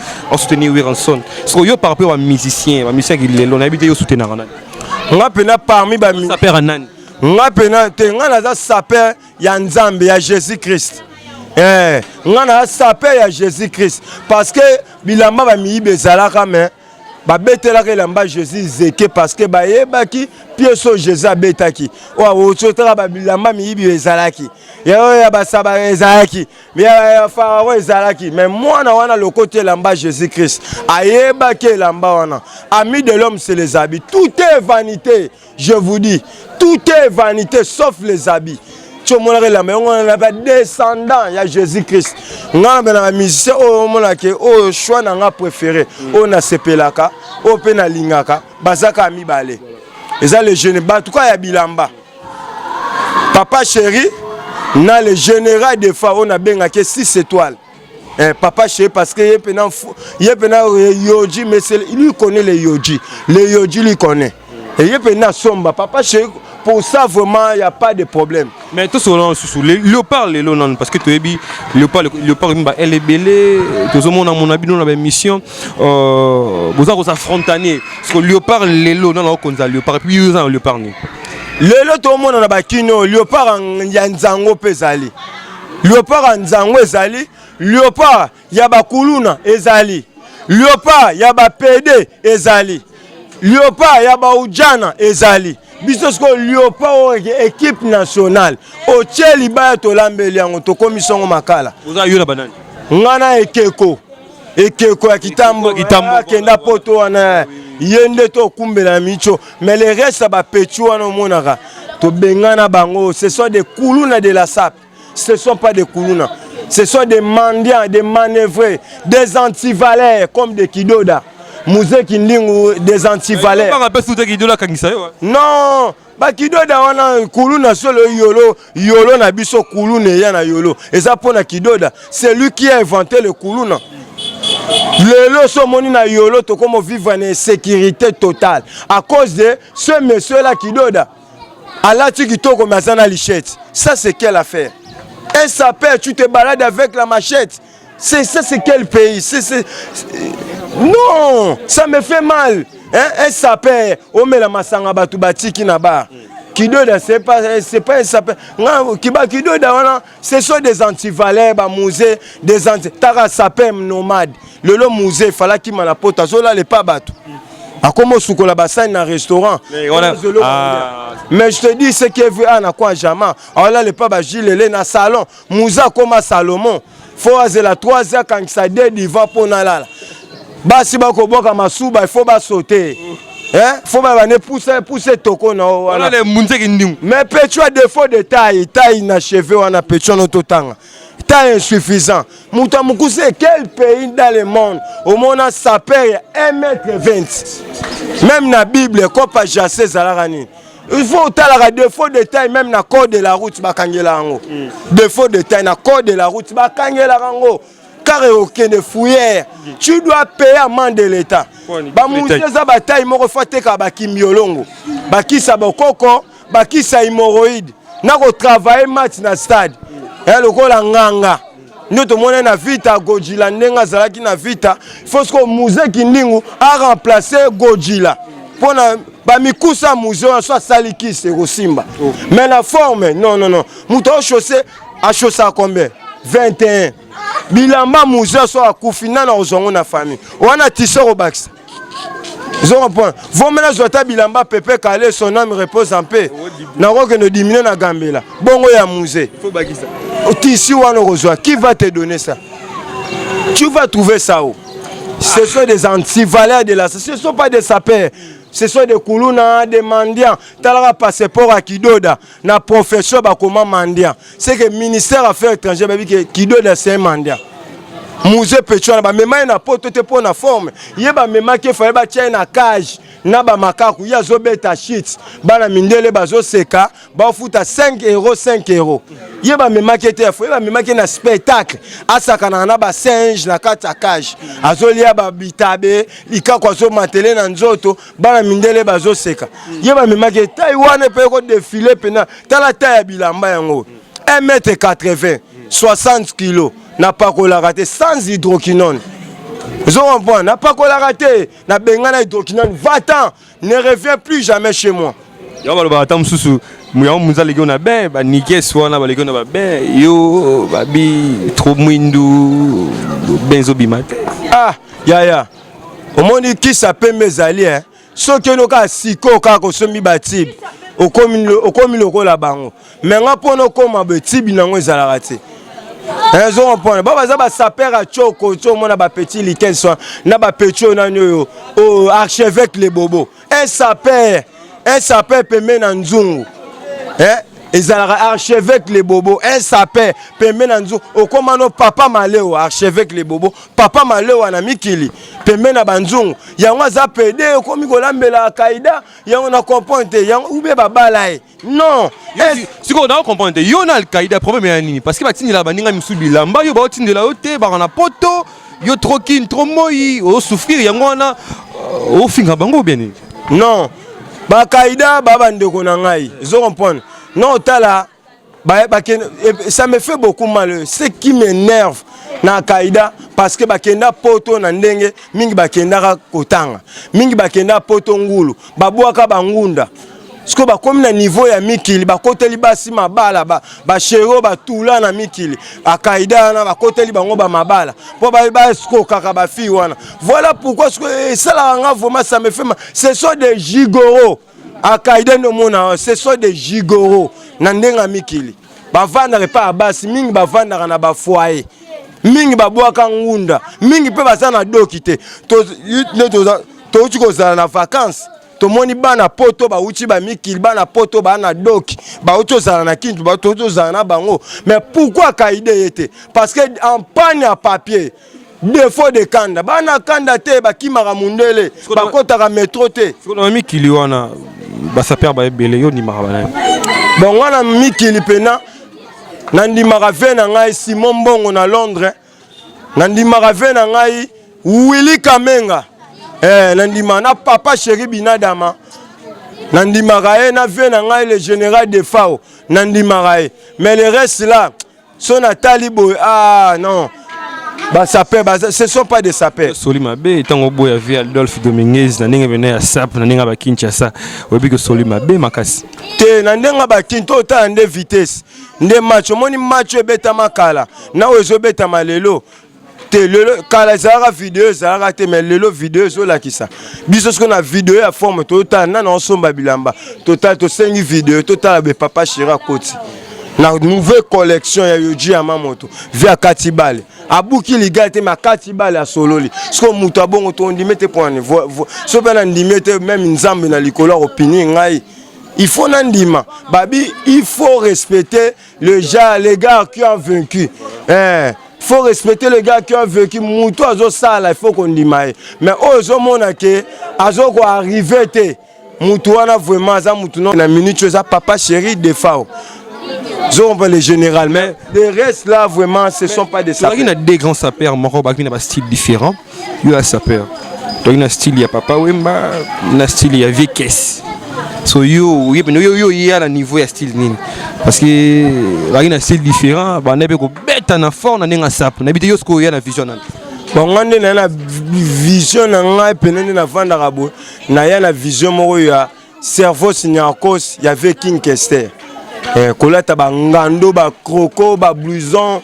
Werrason. Siko yo, par rapport bamusicien kilelo, nayebi te, yo soutenaka nani? Nga mpena parmi Sapeur ya nani? Nga mpena te, nga naza sapeur ya Nzambe, ya Jésus Christ. Nga naza sapeur ya Jésus Christ parce que bilamba bamiyibi ezalaka, mais babetelaka elamba Jésus zeke parce que bayebaki pièce oyo Jésus abetaki. Oyo ototaka babilamba miyibi ezalaki ya oyo ya basaba, ezalaki ya Farao, ezalaki, mais mwana wana lokoti elamba Jésus Christ, ayebaki elamba wana. Ami de l'homme, c'est les habits. Tout est vanité, je vous dis, tout est vanité sauf les habits. Ti omonaka elamba yango wana na badescendant ya Jésus Christ. Nga na bena bamusicien oyo omonake, oyo choix na nga préféré, oyo nasepelaka, oyo mpe nalingaka, baza kaka mibale. Eza le jeune bato kaka ya bilamba, Papa Chéri na le général de fa oyo nabengaki 6 étoiles. Papa Chéri parce que ye pena yoji, mais c'est lui connaît le yoji, le yoji lui connaît et ye pena somba Papa Chéri. Pour ça vraiment, il y a pas de problème. Mais tosolola lisusu Léopard lelo nanu, parce que toyebi Léopard, Léopard ba ele ebele tozomona mona bino na baémission, boza kosaffrontane. Parce que Léopard lelo nanu akokonza Léopard, et puis yo oza na Léopard nini? Lelo tomona na bakini oyo, Léopard ya nzango mpe ezali, Léopard ya nzango ezali, Léopard ya bakuluna ezali, Léopard ya bapede ezali, Léopard ya baujana ezali. Biso sikoyo Léopard oyo équipe nationale, otie libaya, tolambeli yango, tokomisi yango makala. Oza yo na banani? Nga na ekeko, ekeko ya kitambo akenda poto wana, ye nde tokumbela micho. Mais le reste ya bapetits wana omonaka, tobengana bango. Ce sont des kuluna de la sape, ce sont pas des kuluna, ce sont des mendiants, des manœuvrés, des antivaleurs comme des Kidoda, Muzeki Ndingu, des antivaleurs. Non, bakidoda wana kuluna solo yolo yolo na biso. Kuluna eya na yolo eza mpo na Kidoda, c'est lui qui a inventé le kuluna. Lelo so omoni na yolo tokoma vivre na insécurité totale à cause de ce monsieur là Kidoda. Alati kitoko mais aza na lichette. Ça, c'est quelle affaire? Un sapeur, tu te balades avec la machette, c'est ça, c'est quel pays? C'est non, ça me fait mal, hein? Un sapeur omela masanga bato batiki na bar. Kidoda, c'est pas un sapeur. Kiba Kidoda wana, ce sont des antivaleurs, bamusée des anti taka sapeur nomade. Lelo musée efalaki mana poto, azolala epa bato, akoma osukola basani na restaurant. Mais je te dis ce qui est vu na kwa jamais aolala epa bagilele na salon. Musée akoma Salomon, fo azela 3 heures, akangisa 2 divan mpo nalala. Basi bakobwaka masuba, ifo basote, fo babane pousse pousse toko na wana. Mais petit a défaut de taille, taille na cheveux wana, petit wana totanga taille insuffisant, moto ya mokuse. Quel pays dans le monde omona sapeur ya 1 mètre 20? Même na Bible, kopa jase ezalaka nini? Il faut otalaka défaut de taille. Même na code de la route bakangela yango, défaut de taille na code de la route bakangelaka yango, car okende fourrière, tu dois payer amende de l'état. Bamutu eza bataille moko, fo atekaka bakimbiolongo, bakisa bokoko, bakisa hémorroïde na kotravaille match na stade lokola nganga nde tomoni na Vita Gojila ndenge azalaki na Vita. Fo siko Muzeki Ndingu aremplace Gojila mpona bamikusa. Musée wana so asali kisi ekosimba, mais na forme, non, non, non. Moto aochausse, achaussaka combien? 21 bilamba. Musée so akufi, nani akozwa na famille wana? Tise kobakisa, ozo comprendre? Vombe nazwa ata bilamba Pepe Kale, son âme repose en paix, nakokende dimine na gambela bongo ya musée. Tisi wana okozwa, qui va te donner ça? Tu vas trouver ça où? Ce sont des antivaleurs de la, ce sont pas des sapeurs, ce sont des kuluna, des mendiants. Talaka passeport ya Kidoda, na profession bakoma mendiant. C'est que ministère affaires étrangères babi ke Kidoda, c'est un mendiant. Muze petit wana bamema ye na poto te mpo na forme. Ye bamemaki efale batia ye na cage na bamakaku, ye azobeta shit, bana mindele bazoseka, bafuta 5 euro 5 euro. Ye bamemaki ye te ya fo, ye bamemaki ye na spectacle, asakanaka na basinge na kati ya cage, azolia babitabe likako, azomatele na nzoto, bana mindele bazoseka. Ye bamemaki ye tai wana mpe ekodefile mpena. Tala tai ya bilamba yango, 1 mètre 80, 60 kilo. Napakolaka te sans hydroquinone, ozo comprendre? Napakolaka te, nabengana hydroquinone, va-t'en, ne reviens plus jamais chez moi. Yango balobaka ata mosusu yango moza aleki yo na bain, banikes wana baleki yo na babain, yo babi trop mwindu, bain ezobima te. Ah yaya, omoni kisa pembe ezali eh? Soki ono kaka sikoyo kaka osombi batibe, okomi lokola bango. Me nga mpona okoma boye, tibi nango ezalaka te. Ezo comprendre, ba baza basaper ya choko ti omona bapetit likes na bapetit oyo nani oyo oyo archevêque le bobo, un saper, un saper pembe na nzungu, eh? Ezalaka archevêque le bobo, un saper pembe na nzungu. Okoma no papa maleo, archevêque le bobo, papa malewa na mikili pembe na banzungu. Yango aza pede, okomi kolambela kaida yango na comprendre te yango ube babala ye non. Sikoyo na comprendre te, yo na Alkaïda problème ya nini? Parce que batindela baninga misusu bilamba, yo baotindela yo te, baka na poto, yo trop kine, trop moi, osouffrir yango wana ofinga bango bien nini? Non, bakaida ba bandeko na ngai, ozo comprendre? Non, otala ça me fait beaucoup mal, ce qui m'énerve na Kaida, parce que bakenda poto na ndenge mingi, bakendaka kotanga mingi, bakenda poto ngulu, babwaka bangunda. Sikoyo bakomi na niveau ya mikili, bakoteli basi mabala, bashero batula na mikili. Akaida wana bakoteli bango bamabala mpo baskokaka bafille wana. Voilà pourquoi sikoyo esalaka nga vraiment, ça me fait mal. Ce sont des gigolos akaida nde omona, ce sont des gigolos na ndenge ya mikili. Bavandaka epai ya basi mingi, bavandaka na bafoyer mingi, babwaka ngunda mingi mpe baza na doki te. Nde touti kozala na vacance, tomoni bana poto bauti bamikili, bana poto baa na doki, bauti ozala na kintu, bauti ozala na bango. Mais pourquoi kaide ye te? Parce que en panne ya papier, défaut de kanda, bana kanda te, bakimaka mundele, bakotaka metro te. Na mikili wana basaper baebele, yo ndimaka banani? Bon, wana mikili mpena nandimaka ve na ngai Simon Mbongo na Londres, nandimaka ve na ngai Willy Kamenga, nandimaka na papa chéri Binadama, nandimaka ye na ve na ngai le général Defao, nandimaka ye. Mais le reste là, so natali boye, ah non, basaper, ce sont pas des sapeurs. Soli mabe ntango oboya vie Adolphe Dominguez na ndenge pene ya sap, na ndenge ya bakinshasa, oyebi ke soli mabe makasi. Te, na ndenge ya bakin to otala nde vitesse nde match. Omoni match oyo ebetama kala na oyo ezobetama lelo te. Lelo, kala ezalaka video ezalaka te, mais lelo video ezolakisa biso. Soki na video ya forme, totala nani osomba bilamba, totala, tosengi video, totala be papa chéri akoti na nouvelle collection ya Yoji ya Mamoto vi, akati bale, abuki ligai te, me akati bale, asololi. Sikoyo moto abongo tondimi te mpona so mpe nandimi te, même Nzambe na likolo akopini ngai. Il faut nandima babi, il faut respecter le gars, les gars qui ont vaincu, eh, faut respecter les gars qui ont vécu. Moto azosala, il faut kondima ye. Mais oyo ozomona ke azokoarrive te, mutu wana vraiment aza mutu no na minute oyo eza papa chéri Defao, zo le général. Mais le reste là, vraiment, ce sont pas des sapeurs. Na deux grands sapeurs moko baki na ba style différent. Yo ya sapeur, toki na style ya Papa Wemba, na style ya Vikes. So yo oyebi yo ya na niveau ya style nini? Parce que baki na style différent, banda mpe kobeta na fort na ndenge ya sap. Nayebi te, yo sikoyo oya na vision nani? Bon, nga nde naya na vision na ngai pene nde navandaka boye, naya na vision moko ya cerveau signarcos ya ve King Kester, kolata bangando, bacroco, bablouson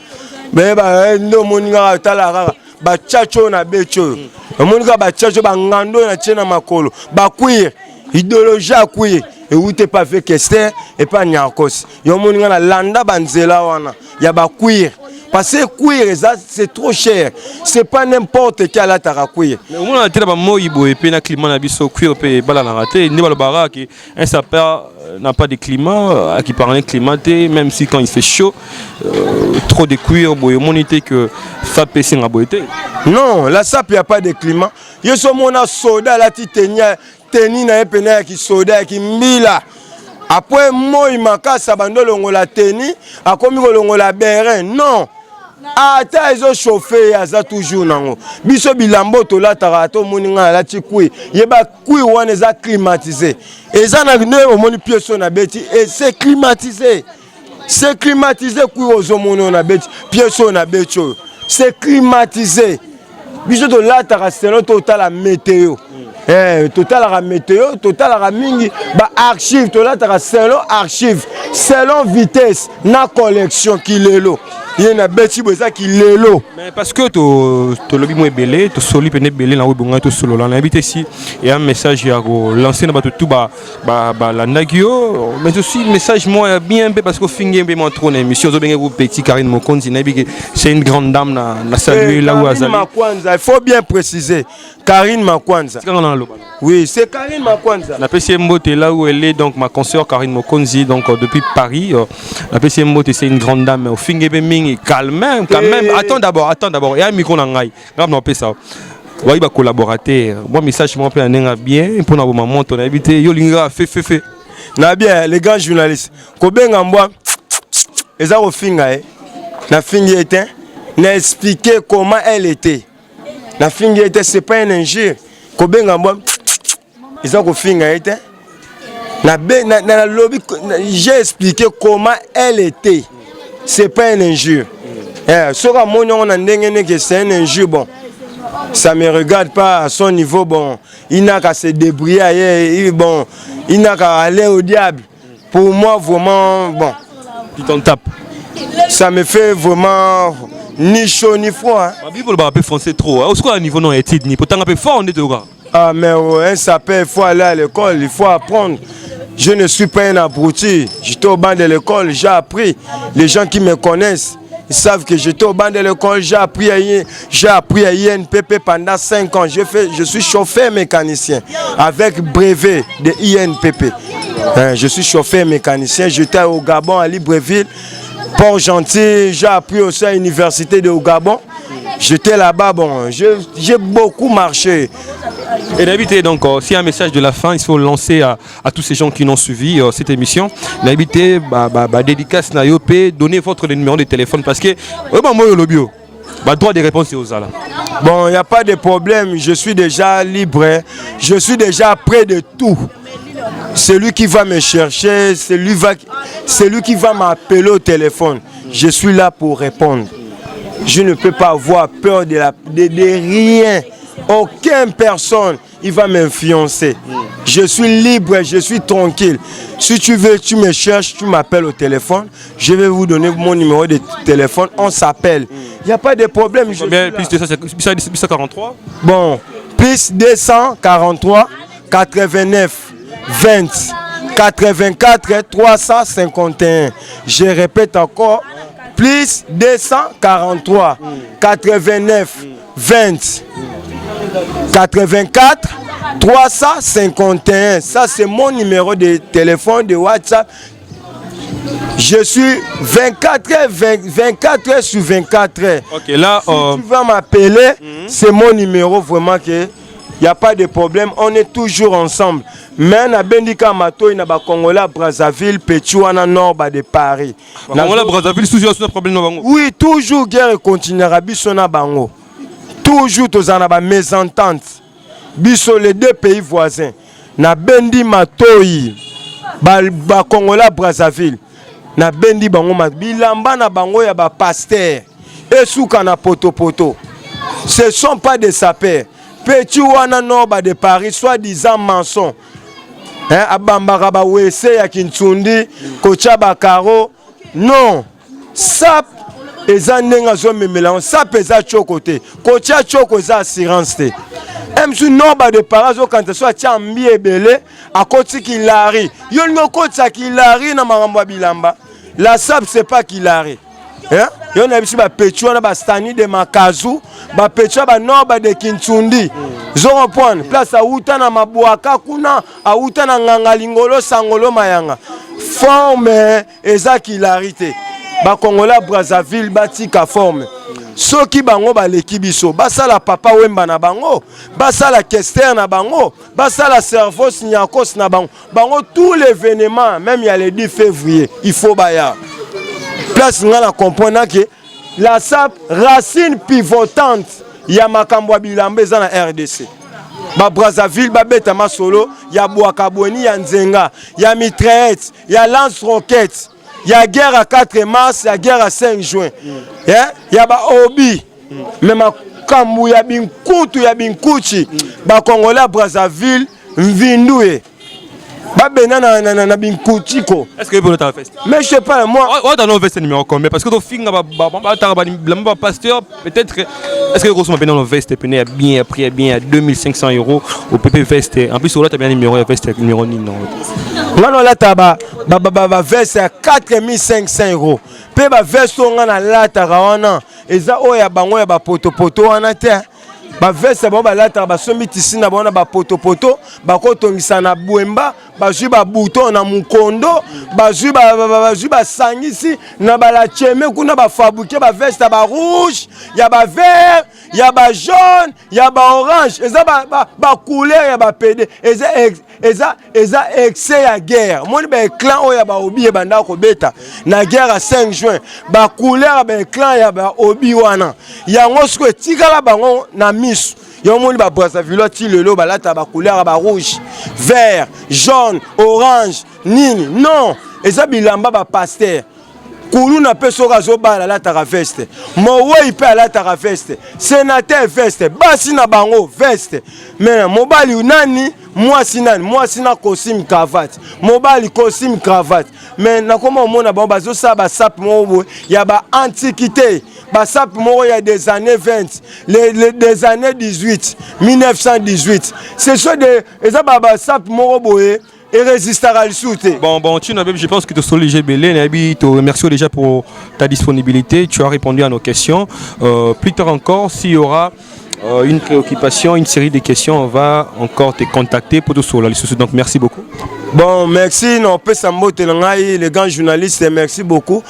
nde omoni kaka. Tala kaka bachacho oyo na beti oyo, omoni kaka bachacho, bangando oyo na tie na makolo, bacuir, idéologie ya cuir ewuti epa ve Kester, epa Niarcos. Yo omoni nga nalanda banzela wana ya bacuir. Parce que cuir eza c'est trop cher. C'est pas n'importe qui alataka cuir. Mais omona te na bamoi boye mpe na climat na biso cuir mpe ebalanaka te nde balobaka ke un sapeur euh, n'a pas de climat euh, akiparane climat te même si quand il fait chaud euh, trop de cuir boye omoni te que sape esenga boye te. Non, la sape y a pas de climat. Yo so mona soda alati tenia teni na ye pena ya kisoda ya kimbila apres moi makasi abandi olongola teni akomi kolongola berin non ata ezochauffe ye aza toujours nango biso bilamba oyo tolataka ata omoni ngai alati kui yeba kui wana eza climatise eza na nde omoni piese oyo nabeti ese climatise se climatise kui ozomona oyo nabeti piese oyo nabeti oyo se climatise biso tolataka selon totala meteo eh, totalaka meteo totalaka mingi baarchive tolataka selon archive selon vitesse na collection kilelo ye na beti bo eza kilelo mais parce que tolobi mwa ebele tosoli pene ebele na oyo ebongai tosolola nayebi te si eya message ya kolancer na bato tu balandaki yo mais aussi message moko ya bien mpe parce que ofingi ye mpe mwa trop na émission ozobenge ku petit Karine Mokonzi nayebi ke c'est une grande dame na, na saluer là où azali Makwanza il faut bien préciser Karine Makwanza tikanga na loba oui c'est Karine Makwanza napesi ye mbote là où elle est donc ma consoeur Karine Mokonzi donc euh, depuis Paris euh, napesi ye mbote c'est une grande dame ofingi mpe mingi calme quand même attends d'abord attends d'abord ya micro na ngai ngai na opesa wayi ba collaborateur mwa message moko mpe na ndenge bien mpo na boma moto nayebi te yo olingi kaka fe fe fe na bien les grands journalistes kobenga mbwa eza kofinga ye nafingi ye te na expliquer comment elle était nafingi ye te c'est pas un injure kobenga mbwa eza kofinga ye te nalobi j'ai expliqué comment elle était c'est pas un injure eh, soki amoni yango na ndenge neke c'est un injure bon ça me regarde pas à son niveau bon il n'a qu'à se débrouiller aye bon il n'a qu'à aller au diable pour moi vraiment bon tu t'en tapes ça me fait vraiment ni chaud ni froid hein. Bible olobaka mpe français trop osikola niveau non étude ni potanga mpe fort nde toyokaka Ah mais un sapin, il faut aller à l'école, il faut apprendre. Je ne suis pas un abruti. J'étais au banc de l'école, j'ai appris. Les gens qui me connaissent, ils savent que j'étais au banc de l'école, j'ai appris à, j'ai appris à INPP pendant 5 ans. J'ai fait, je suis chauffeur mécanicien avec brevet de INPP. Hein, je suis chauffeur mécanicien. J'étais au Gabon, à Libreville, Port-Gentil. J'ai appris aussi à l'université de Gabon. J'étais là-bas, bon, j'ai beaucoup marché. Et David, donc, euh, s'il y a un message de la fin, il faut lancer à, à tous ces gens qui n'ont suivi euh, cette émission. David, bah, bah, bah, dédicace na yo pe, donnez votre numéro de téléphone parce que, euh, bah, moi, le bio, bah, droit de réponse c'est aux ala. Bon, il n'y a pas de problème, je suis déjà libre, je suis déjà près de tout. Celui qui va me chercher, celui, va, celui qui va m'appeler au téléphone, je suis là pour répondre. Je ne peux pas avoir peur de, la, de, de rien. Aucune personne, il va m'influencer. Je suis libre, je suis tranquille. Si tu veux, tu me cherches, tu m'appelles au téléphone. Je vais vous donner mon numéro de téléphone. On s'appelle. Il n'y a pas de problème. Je Combien plus 243 Bon, plus 243 89 20 84 351. Je répète encore, plus 243 89 20 84 351. Ça, c'est mon numéro de téléphone, de WhatsApp. Je suis 24 heures, 20, 24 heures sur 24 heures. Ok, là, si euh... tu vas m'appeler, mm -hmm. c'est mon numéro vraiment que il n'y a pas de problème, on est toujours ensemble. Mais na bendika matoi na ba Congolais Brazzaville, petit wana nord ba de Paris. Na Congolais Brazzaville toujours sur problème na bango. Oui, toujours guerre continuera biso na bango. Toujours tozana ba mésentente. Biso les deux pays voisins. Na bendi matoi ba, ba Congolais Brazzaville. Na bendi bango bilamba na bango ya ba pasteur esuka na potopoto. Ce sont pas des sapeurs. Petit wana noba de Paris, soit disant maçon. Hein, abambaka ba WC ya Kintsundi, kotia ba carreaux. Non. Sap eza ndenge azomemela yango sap eza tioko te kotia tioko eza assurance te msu noba de Paris azokanisa so atia mbi ebele akoti kilari yo olingi okotisa kilari na makambo ya bilamba la sap c'est pas kilari. Eh? Yo na biso ba petit wana ba Stani de Makazu, ba petit ba Noba de Kintsundi. Zo comprendre place auta na mabwaka kuna, auta na nganga lingolo sangolo mayanga. Forme eza kilarité. Ba Congolais Brazzaville batika forme. Soki bango baleki biso, basala papa Wemba na bango, basala Kester na bango, basala Servos Nyakos na bango. Bango tout l'événement même ya le 10 février il faut baya place nga na comprendre que la sap racine pivotante ya makambo ya bilamba eza na RDC ba Brazzaville babeta masolo ya Bwakabweni ya Nzenga ya mitraillette ya lance roquette ya guerre ya 4 mars ya guerre ya 5 juin yeah? ya ba obi me makambo ya binkutu ya binkuchi bakongolais ya Brazzaville mvindu ye babena na, na, na, na binkuchiko. Est-ce que vous avez veste? Mais je sais pas moi. Ouais, t'as veste numéro combien? Parce que tu finga ba ba ba ba ba pasteur peut-être est-ce que vous avez dans veste pene bien prix bien à 2500 euros au PP veste. En plus là t'as bien numéro ya veste numéro ni non. Nga no lata ba ba ba ba veste ya 4500 euros. Pe ba veste nga na lata wana eza oyo ya bango ya ba poto poto wana te. Ba veste bango balataka basombi tisi na bango na bapotopoto bakotongisa na bwemba bazwi babouton na mokondo bazwi bazwi basangisi na balacheme kuna bafabrike baveste ya barouge ya bavert ya bajaune ya baorange eza bacouleur ba, ba ya bapede eza eza eza excès ya guerre omoni baeclan oyo ya baobi ebandaka kobeta na guerre ya 5 juin bacouleur ya baeclan ya baobi wana yango sikoyo etikala bango na miso yango omoni babrazzaville ti lelo balata bacouleur ya barouge vert jaune orange nini non eza bilamba bapaster kuluna mpe soki azobala alataka veste mowei mpe alataka veste senateur veste basi na bango veste me mobali nani mwasi nani mwasi na costume cravate mobali costume cravate me nakoma omona bango bazosala basape moko boye ya baantiquité basape moko ya des années 20 les, les, des années 18 1918 ce sont des eza basape moko boye et résistera lisusu te. Bon, bon, tu n'as je pense que tu es Belé, Nabi, te remercie déjà pour ta disponibilité, tu as répondu à nos questions. Euh, plus tard encore, s'il y aura euh, une préoccupation, une série de questions, on va encore te contacter pour tout cela. Donc merci beaucoup. Bon, merci, non, pesa mbote na ngai, les grands journalistes, merci beaucoup.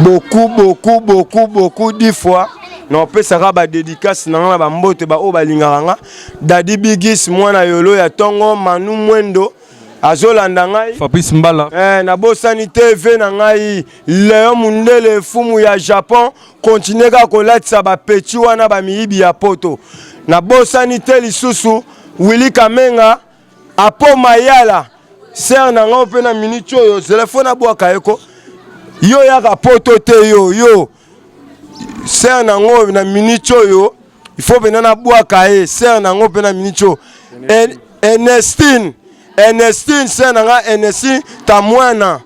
Beaucoup, beaucoup, beaucoup, beaucoup, dix fois. Non, pesaka ba dédicace na nga ba mbote ba oyo balingaka nga. Daddy Bigis mwana yolo ya tongo Manu Mwendo azolanda ngai Fabrice Mbala eh, nabosani TV na ngai Leon Mundele fumu ya Japon continue kaka kolatisa bapeti wana bamiyibi ya poto nabosani te lisusu Willy Kamenga Apo Mayala sœur na ngai mpe na minute oyo telefone abwaka ye ko yo yaka poto te yo yo sœur na ngo na minute oyo il faut pena nabwaka ye sœur na ngo mpe na minute oyo Ernestine Ernestine sœur na nga Ernestine Tamwana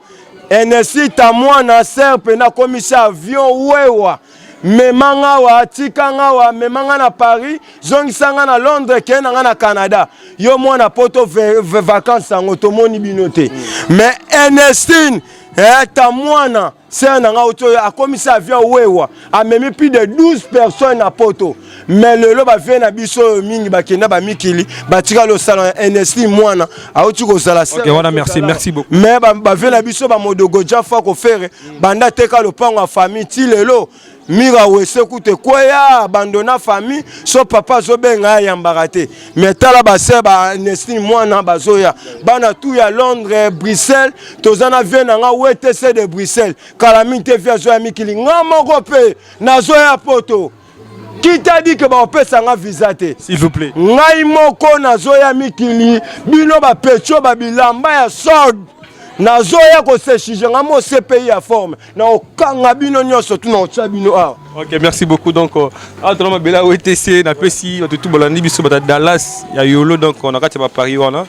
Ernestine Tamwana sœur pena akomisi avion wewa mema nga wa tika nga wa mema nga na Paris zongisa nga na Londres kende na nga na Canada yo mwana poto vacances yango tomoni bino te mais Ernestine eh, Tamwana Sœur na nga auti oyo akomisi avion wewa amemi plus de 12 personnes na poto mais lelo ba vieux na biso oyo mingi bakenda ba mikili batikali osala Ernestine mwana auti kozala sœur. Ok wana merci merci beaucoup. Mais ba, ba vieux na biso ba modogo jafa ko ferre banda teka lopango ya famille ti lelo Mira wese kutu ekweya abandona famille so papa azobenga ye ayambaka te mais tala ba sœur ba Ernestine mwana bazoya bana tout ya Londres Bruxelles toza na vie na nga WTC de Bruxelles kala mingi te vie azoya mikili nga moko mpe nazoya poto qui t'a dit que bakopesa nga visa te s'il vous plaît ngai moko nazoya mikili bino bapetio babilamba ya solde nazoya kosechige nga mo CPI ya forme na okanga bino nyonso tu na otya bino awa ok merci beaucoup donc euh, awa tona mabele wtc napesi bato tu bolandi biso bata dallas ya yolo donc na kati ya baparis wana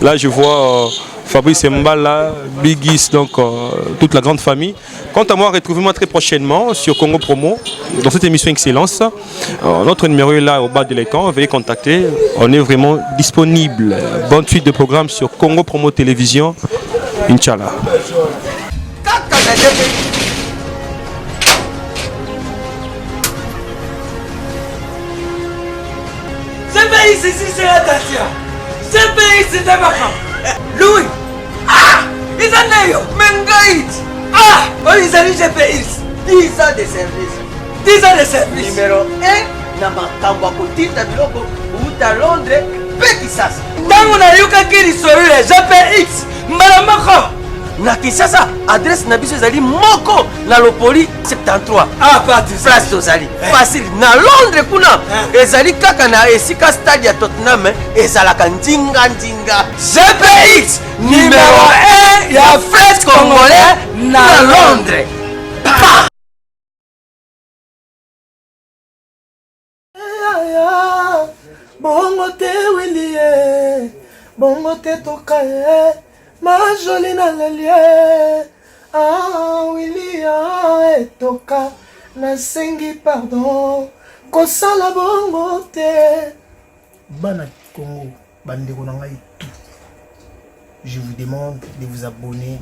là je vois euh, Fabrice Mbala, Bigis, donc euh, toute la grande famille. Quant à moi, retrouvez-moi très prochainement sur Congo Promo, dans cette émission Excellence. Euh, notre numéro est là au bas de l'écran, veuillez contacter. On est vraiment disponible. Bonne suite de programme sur Congo Promo Télévision. Inch'Allah. GPX ici c'est attention. GPX nde makambo. Louis. Ah! Eza nde yo. Mais ngai. Ah! Oyo ezali GPX. 10 ans de service. 10 ans de service. Numéro 1 na makambo ya kotinda biloko uta Londres mpe Kisasa. Ntango nayokaki lisolo ya GPX mbala moko na Kinshasa, adresse na biso ezali moko na Lopoli 73. Ah, place tozali eh. facile na Londres kuna eh. ezali kaka na esika stade ya Tottenham ezalaka ndinga ndinga. GPX numéro 1 ya fret congolais na Londres. Pa! Bongo te wili ye bongo te toka ye majoli naleli ye ah, wili ah, etoka nasengi pardon kosala bongo te bana congo bandeko na ngai tout je vous demande de vous abonner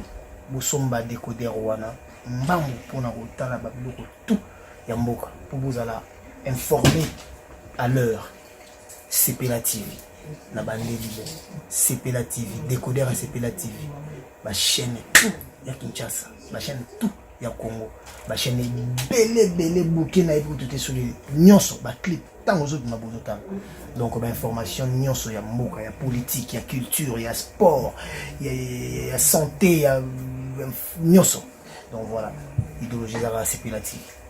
bosomba décoder wana mbangu mpona kotala babiloko tout ya mboka mpo bozala informé à l'heure sepela tv na bandeli bo sepela tv décoder ya sepela tv bachaîne tout ya kinshasa bachaîne tout ya congo bachaîne ebele ebele buke na yebi kutu te soki nyonso baclip ntango ozobima bozotala donc bainformation nyonso ya mboka ya politique ya culture ya sport ya, ya, ya santé ya nyonso donc voilà idéologie ezalaka sepela tv.